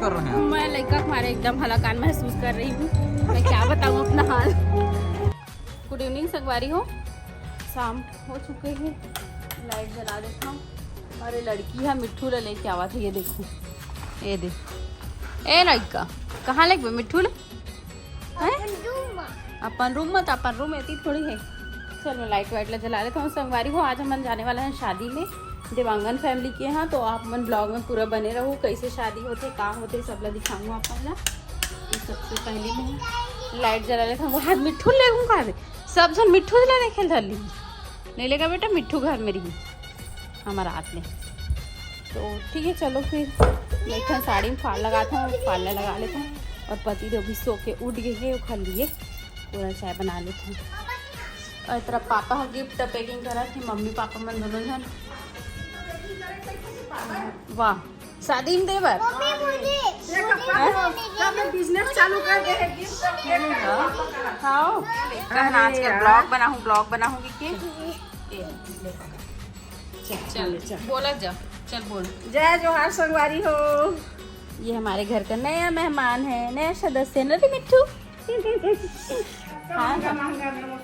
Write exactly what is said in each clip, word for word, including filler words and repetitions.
कर रहे हैं। मैं लइका के मारे एकदम हलाकान महसूस कर रही हूँ। मैं क्या बताऊँ अपना हाल। गुड इवनिंग संगवारी हो, शाम हो चुके हैं, लाइट जला देता हूँ। अरे लड़की है मिट्ठू ला लेके आवा था, ये देखो, ये दे। ए लड़का, कहाँ लेके मिट्ठू ला? हैं? अपन रूम में तो अपन रूम एती थोड़ी है। चल मैं लाइट वाइट ला जला लेता हूँ। संगवारी हो, आज हमन जाने वाला है शादी में देवांगन फैमिली के यहाँ, तो आप मन ब्लॉग में पूरा बने रहो, कैसे शादी होते, का होते, सब ला दिखाऊंगा अपन ला। तो सबसे पहले मैं लाइट जला लेता हूँ। वो हाथ मिट्ठू ले लूँ कहाँ से? सब झन मिट्ठू ला देखे धर ली। नहीं लेगा बेटा, मिट्ठू घर में रही हमारा हाथ में। तो ठीक है, चलो फिर मैं एक ठन साड़ी में फाल लगाता हूँ, फाल ला लगा लेता हूँ। और पति देव भी सो के उठ गए हैं, वो खा लिए पूरा चाय बना लेता हूँ। और तरफ पापा ह गिफ्ट पैकिंग करा थे, मम्मी पापा मन दोनों जन। वाह, शादी में देवर। मम्मी मुझे, मुझे हाँ? बोलने के लिए कब बिजनेस चालू कर दे है गिफ्ट। हाँ, आज के ब्लॉग बनाऊँ, ब्लॉग बनाऊँगी के। चल, चल, चल। बोला जा, चल बोल। जय जोहार संगवारी हो। ये हमारे घर का नया मेहमान है, नया सदस्य है ना रे मिट्ठू? हाँ, महंगा, हाँ। महंगा में वो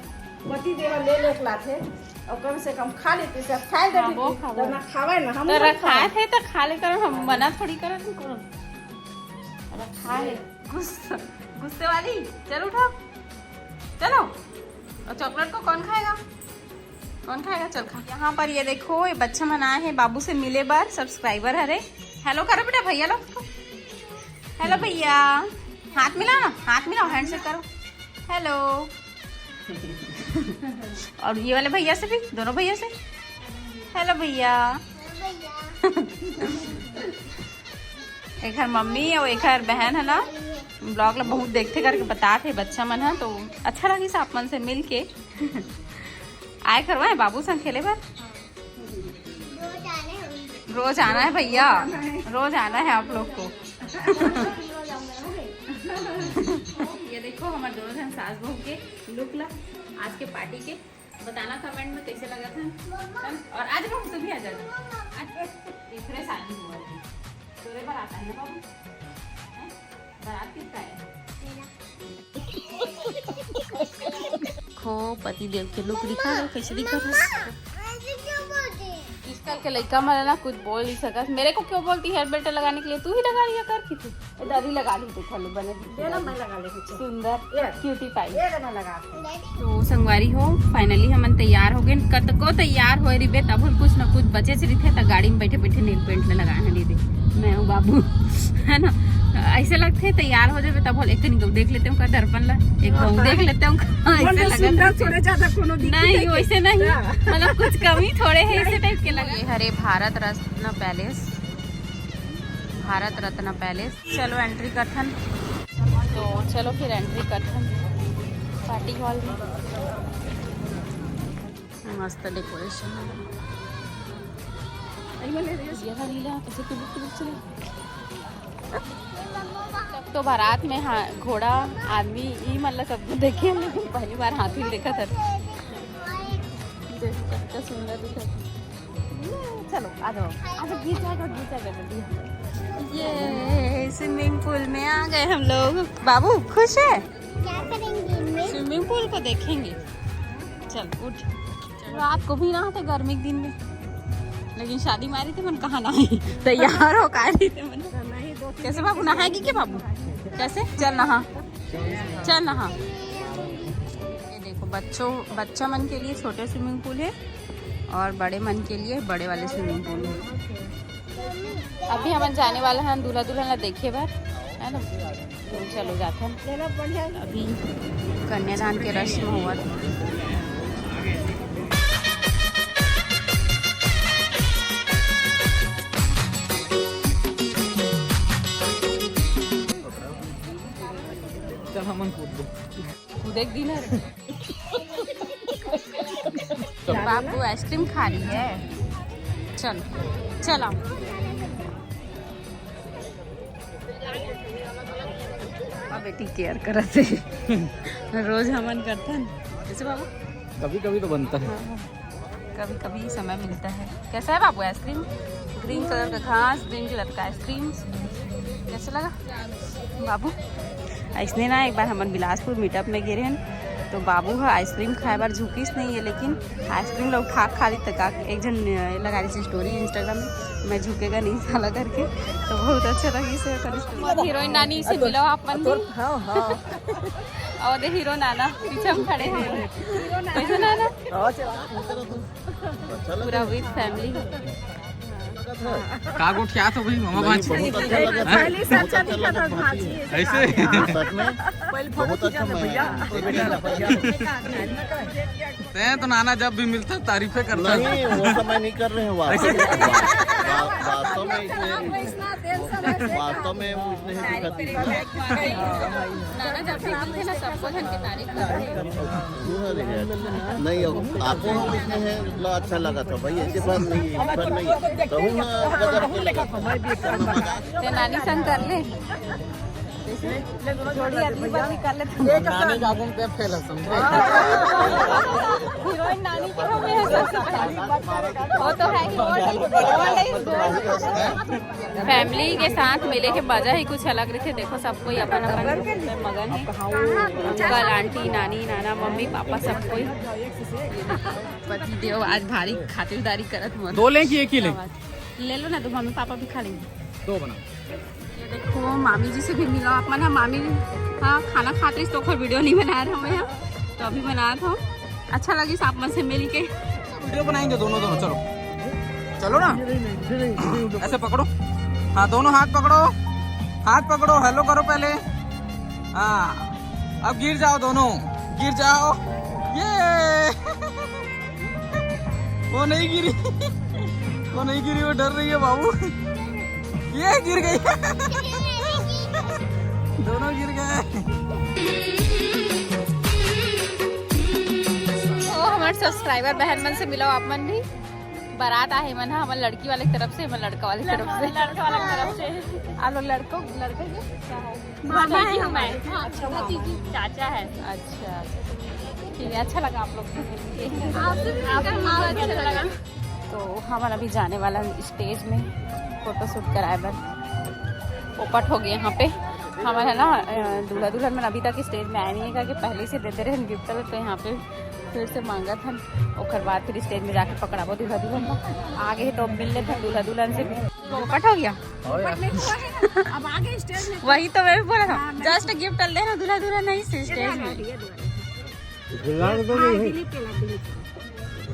पति देवा ले लेके लाथे और कम से कम खा लेते, सब खाए हाँ, देते वो कि खावे। जब ना खावे ना, हम तो ना रखा खाए। थे तो खा ले करो, हम मना थोड़ी करो तुमको। रखा है। गुस्सा, गुस्से वाली, चल उठो, चलो। और चॉकलेट को कौन खाएगा? कौन खाएगा? चल खा। यहाँ पर ये देखो, ये बच्चा मन आए हैं बाबू से मिले बर, सब्सक्राइबर हरे। हेलो करो बेटा, भैया लोग को। हेलो भैया, हाथ मिलाओ ना, हाथ मिलाओ, हैंडशेक करो। हेलो। और ये वाले भैया से भी, दोनों भैया से हेलो भैया। एकर मम्मी और एकर बहन है ना, ब्लॉग ला बहुत देखते करके बतात हे बच्चा मन है, तो अच्छा लगिस आप मन से मिल के। आए करवाए बाबू संग खेले बर। रोज आना है भैया, रोज आना है आप लोग को। ये देखो हमारे दोनों जन सास बहू के लुक ला आज के पार्टी के। बताना कमेंट में कैसे लगा था। और आज बाबू तू भी आ जाना। आज एक फ्रेश आदमी हुआ है। तोरे बारात है ना बाबू? हैं? बारात किसका है? खो पति देव के लुक दिखा दो, कैसे दिखा था? आजकल के लइका मन ना कुछ बोल नहीं सकत। मेरे को क्यों बोलती हेयर बेल्ट लगाने के लिए? तू ही लगा लिया कर कि तू। ए, दादी लगा ली, देखो लो, बने दिखते ये ना, दादी। मैं लगा लेती हूँ। सुंदर, ये क्यूटी पाई। ये ना लगा। तो संगवारी हो, फाइनली हमन तैयार हो गए। कतको तैयार होए रिबे, तब कुछ ना कुछ बचे से रिथे, त गाड़ी में बैठे बैठे नेल पेंट ल लगाए हैं दीदी, मैं हूँ बाबू, है ना? ऐसे लगते हैं तैयार हो जावे, तब बोल एक कनी देख लेते हैं का दर्पण ला, एक बार देख लेते हैं का, ऐसे लगा सुंदर थोड़े ज्यादा कोनो दिक्कत नहीं, है वैसे नहीं, क्या? मतलब कुछ कमी थोड़े है, ऐसे टाइप के लगा। ये हरे भारत रत्न पैलेस, भारत रत्न पैलेस। चलो एंट्री करथन। तो चलो फिर एंट्री करथन पार्टी हॉल में। मस्त डेकोरेशन है। ये वाला लीला कैसे टुबुक टुबुक चले। तो बारात में हाँ, घोड़ा, आदमी, ई मतलब सब देखे, लेकिन पहली बार हाथी देखा था। देखो कितना सुंदर दिखा। चलो आ जाओ, आ जाओ, गिर जाएगा, गिर जाएगा जल्दी। ये स्विमिंग पूल में आ गए हम लोग। बाबू खुश है? क्या करेंगे इनमें? स्विमिंग पूल को देखेंगे। चल उठ। रात को भी नहाते गर्मी के दिन में, लेकिन शादी मारी थे मन कहाँ नहाई। तैयार हो का रही थे मन। कैसे बाबू, नहाएगी क्या बाबू? कैसे? चल नहा, चल नहा। ये देखो बच्चों, बच्चा मन के लिए छोटे स्विमिंग पूल है और बड़े मन के लिए बड़े वाले स्विमिंग पूल है। अभी हमन जाने वाला हन दूल्हा दुल्हन ला देखे बर, है ना? तो चलो जाथन। अभी कन्यादान के रस्म होवत। चल हमन कूद दो। कूदे के दिन है। बाबू आइसक्रीम खा रही है। चल, चल आओ। अब बेटी केयर करत है। रोज हमन करथन। कैसे बाबू? कभी कभी तो बनता है। हाँ, कभी कभी समय मिलता है। कैसा है बाबू आइसक्रीम? ग्रीन कलर का घास, ग्रीन कलर का आइसक्रीम। अच्छा लगा बाबू? अइसने ना, एक बार हमन बिलासपुर मीटअप में गे रहेन, तो बाबू ह आइसक्रीम खाए बर झुकिस नहीं है, लेकिन आइसक्रीम ला उठा के खा ली। त का एक झन, अ, लगा रही थी स्टोरी Instagram में, "मैं झुकेगा नहीं साला" करके, तो बहुत अच्छा लगिस ओकर स्टोरी। हीरोइन नानी से मिलो आप मन भी। हाँ, हाँ। और दे हीरो नाना पीछे हम खड़े हैं। कैसे नाना? पूरा विद फैमिली। का गोठियात हो भाई, मामा भांची? बहुत अच्छा लगा था। पहले से अच्छा दिखा था भांची। ऐसे? सच में? बहुत अच्छा। मैं तैं तो नाना जब भी मिलता तारीफे करता। नहीं, वो सब मैं नहीं कर रहे हैं। वास्तव में, वा-, वा-, वास्तव में इसने, वास्तव में वो इसने दिक्कत नहीं। नाना जब भी मिलते ना, सबको धन की तारीफ करते हैं। नहीं, अब आपको हम इसने है, मतलब, अच्छा लगा था भाई, ऐसी बात नहीं है, इस बार नहीं। कहूँ ना, गजब के लगा था। ते नानी संग कर ले। जोड़ी अगली बार निकाल लेते हैं। नानी का गुण पे फेल है, समझे? हीरोइन नानी के हमें है सबसे पहले। वो तो है ही, old is, old is gold। Family के साथ मिले के मजा ही कुछ अलग रहिथे। देखो, सब कोई अपन अपन में मगन है। अंकल, आंटी, नानी, नाना, मम्मी, पापा, सब कोई। पति देव आज भारी खातिरदारी करत मन। दो लें कि एक ही लें? ले लो ना, तो मम्मी पापा भी खा लेंगे। दो बना। ये देखो, मामी जी से भी मिलो आप मन। हाँ, मामी, हाँ, खाना खाते तो ओकर वीडियो नहीं बना रहे हम यहाँ, तो अभी बना रहे हम। अच्छा लगिस आप मन से मिल के। वीडियो बनाएंगे दोनों, दोनों, चलो, चलो ना। ऐसे पकड़ो, हाँ, दोनों हाथ पकड़ो, हाथ पकड़ो, हेलो करो पहले। हाँ, अब गिर जाओ दोनों, गिर जाओ। ये वो नहीं गिरी, वो नहीं गिरी, वो डर रही है बाबू। ये गिर गई। दोनों गिर गए। तो हमारे सब्सक्राइबर बहन मन से मिलो आप मन भी। बारात आहे मन ह, हमर लड़की वाले तरफ से, हमर लड़का वाले तरफ से। लड़का वाले तरफ से। आप लोग लड़कों, लड़के के क्या हो? मामा है हमारे। हाँ, अच्छा, भतीजी। चाचा है। अच्छा, ठीक है, अच्छा लगा आप लोग से मिलके। आपसे भी मिलकर हमको अच्छा लगा। तो हमन अभी जाने वाला हन स्टेज में फोटोशूट कराए बर। पोपट हो गए यहाँ पे। हमन है ना, अ, दूल्हा दुल्हन मन अभी तक स्टेज में आए नहीं है, क्योंकि पहले से देते रहे गिफ्ट, तो यहाँ पे फिर से मांगत हन, ओकर बाद फिर स्टेज में जाके पकड़ाबो दूल्हा दुल्हन ला। आगे तो मिल लेते हैं दूल्हा दुल्हन से भी। पोपट हो गया। अब आगे स्टेज में वही तो मैं भी बोला था, हाँ, मैं जस्ट गिफ्ट कर लेना दूल्हा दुल्हन नहीं से स्टेज में। हाँ, दिलीप के ला, दिलीप के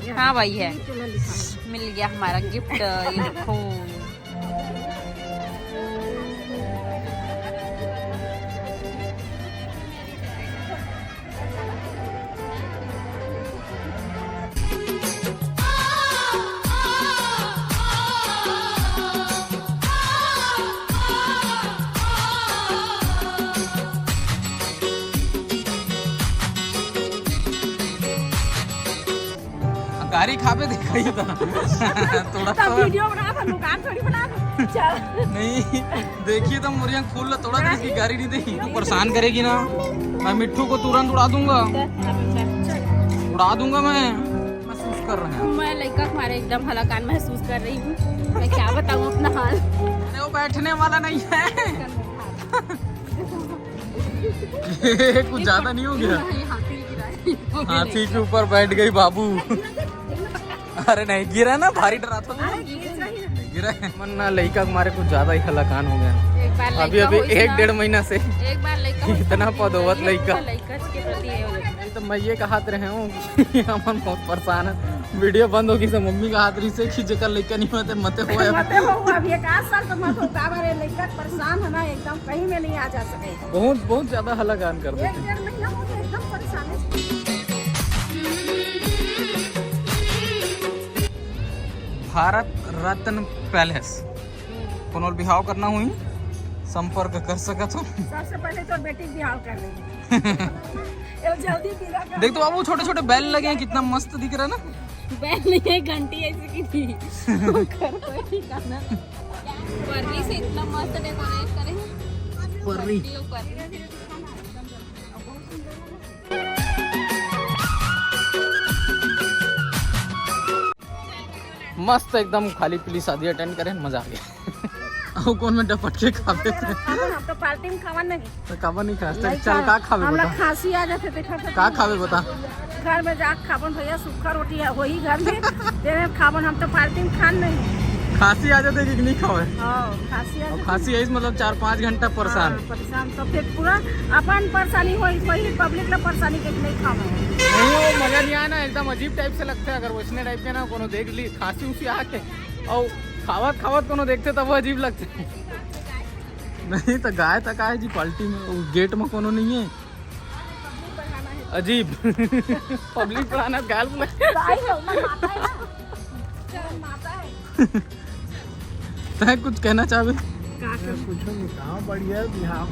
ला। हाँ भाई है, दिलीप के ला लिखा है। मिल गया हमारा गिफ्ट। ये देखो। गारी खाबे दिखाई था। थोड़ा तब सा वीडियो बना था, दुकान थोड़ी बना था। चल। नहीं, देखिए तो मुरिया फूल ला थोड़ा देर की गारी नहीं देगी। तू परेशान करेगी ना, मैं मिट्ठू को तुरंत उड़ा दूंगा, उड़ा दूंगा मैं। महसूस कर रहे हैं। मैं लइका के मारे एकदम हलाकान महसूस कर रही हूँ। मैं क्या बताऊँ अपना हाल। अरे वो बैठने वाला नहीं है। कुछ ज्यादा नहीं हो गया? नहीं, हाथी गिरा है। हाथी के ऊपर बैठ गई बाबू। अरे नहीं गिरा ना, भारी डरा था। अरे गिर रही है। गिरा है। मन ना लइका के मारे कुछ ज्यादा ही हलाकान हो गया। एक बार अभी, लइका अभी होइस एक ना, डेढ़ महीना से एक बार लइका होइस इतना ना, पदोवत लइका। लइका के प्रति ये हो जाता है। तो मैं ये कहत रहे हूँ कि हमन बहुत परेशान है। वीडियो बंद होगी से मम्मी कहत रही से कि जेकर लइका नहीं होते मते होए। मते हो, अब एक आध साल तो मत हो, काबर है लइका परेशान है ना, एकदम कहीं में नहीं आ जा सके। बहुत, बहुत ज्यादा हलाकान कर एक देते। डेढ़ महीना हो गया, एकदम परेशान है। भारत रत्न पैलेस, कोनो बिहाव करना हुई, संपर्क कर सकत हो। सबसे पहले तो बेटी के बिहाव कर लेंगे। ये जल्दी बिना कर देख तो बाबू, छोटे छोटे बैल लगे हैं, कितना मस्त दिख रहा है ना। बैल नहीं है, घंटी ऐसे की थी। घर कोई ठिकाना। पर्री से इतना मस्त डेकोरेट करे हैं। पर्री। घंटी और पर्री। मस्त एकदम खाली पीली शादी अटेंड करें, मजा आ गया। वो कौन में डपट के खाबे? खाबो, हम तो पार्टी में खावन नहीं। तो काबर नहीं खास? चल, चल, का खाबे हम लोग बता? खांसी आ जाथे, देखा था का खाबे बता? घर में जाके खाबन भैया, सूखा रोटी है, वही घर में तेरे खाबन, हम तो पार्टी में खान नहीं। खांसी आ जाथे कि नहीं खावे? हाँ, खांसी आ अब जाथे। खांसी आई मतलब चार पाँच घंटा परेशान। हाँ, परेशान तो फिर पूरा अपन परेशानी होई, वही पब्लिक ला परेशानी के नहीं खावे। नहीं, वो मजा नहीं आया ना, एकदम अजीब टाइप से लगता है। अगर वैसने टाइप के ना कोनो देख ली खांसी उसी आके, और खावत खावत कोनो देखते तब वो अजीब लगते। नहीं तो गाय तक आए जी पार्टी में, वो गेट में कोनो नहीं है। अजीब। पब्लिक पढ़ाना गाल बुला। तय कुछ कहना चाहबे? कुछ नहीं, कहाँ बढ़िया बिहाव।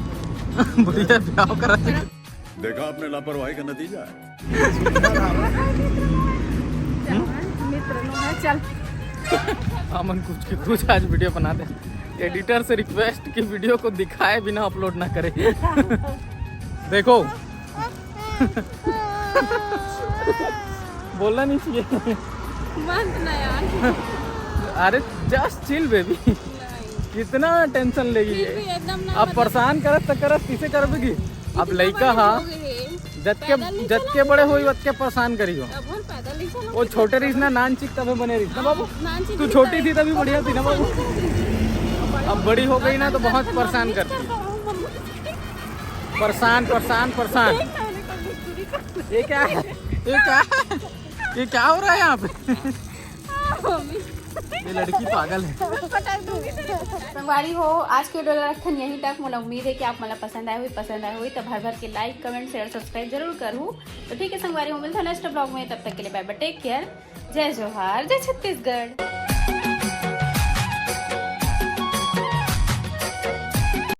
बढ़िया बिहाव करा। देखा आपने लापरवाही का नतीजा है। मित्र लोग हैं, चल। हमन कुछ के कुछ आज वीडियो बनाते हैं। एडिटर से रिक्वेस्ट कि वीडियो को दिखाए बिना अपलोड ना करे। देखो। बोलना नहीं चाहिए। मत ना यार। अरे जस्ट चिल बेबी। नहीं। कितना टेंशन लेगी फिर ये? भी एकदम ना अब मतलब परेशान करत त करत किसे करबेगी? अब इतना लइका बड़ी हा, हो गई है। जतके पैदल नहीं जतके चला बड़े सकती। होई ओतके परेशान करियो। अब हम पैदल नहीं चला वो सकते। छोटे रहिस ना, नान चिक तबे बने रहिस ना बाबू। नान चिक तू नहीं छोटी थी तभी बढ़िया थी ना बाबू। अब बड़ी हो गई ना तो बहुत परेशान करती है। परेशान, परेशान, परेशान। ये क्या है? ये क्या है? ये क्या हो रहा है यहाँ पे? ये लड़की पागल है। संगवारी हो, आज के वीडियो ला रखथन यहीं तक। मोला उम्मीद है कि आप मन ला पसंद आए होही, पसंद आए होही तो भर भर के लाइक, कमेंट, शेयर, सब्सक्राइब जरूर करहू। तो ठीक है संगवारी हो, मिलथन नेक्स्ट ब्लॉग में, तब तक के लिए बाय बाय, टेक केयर, जय जोहार, जय छत्तीसगढ़।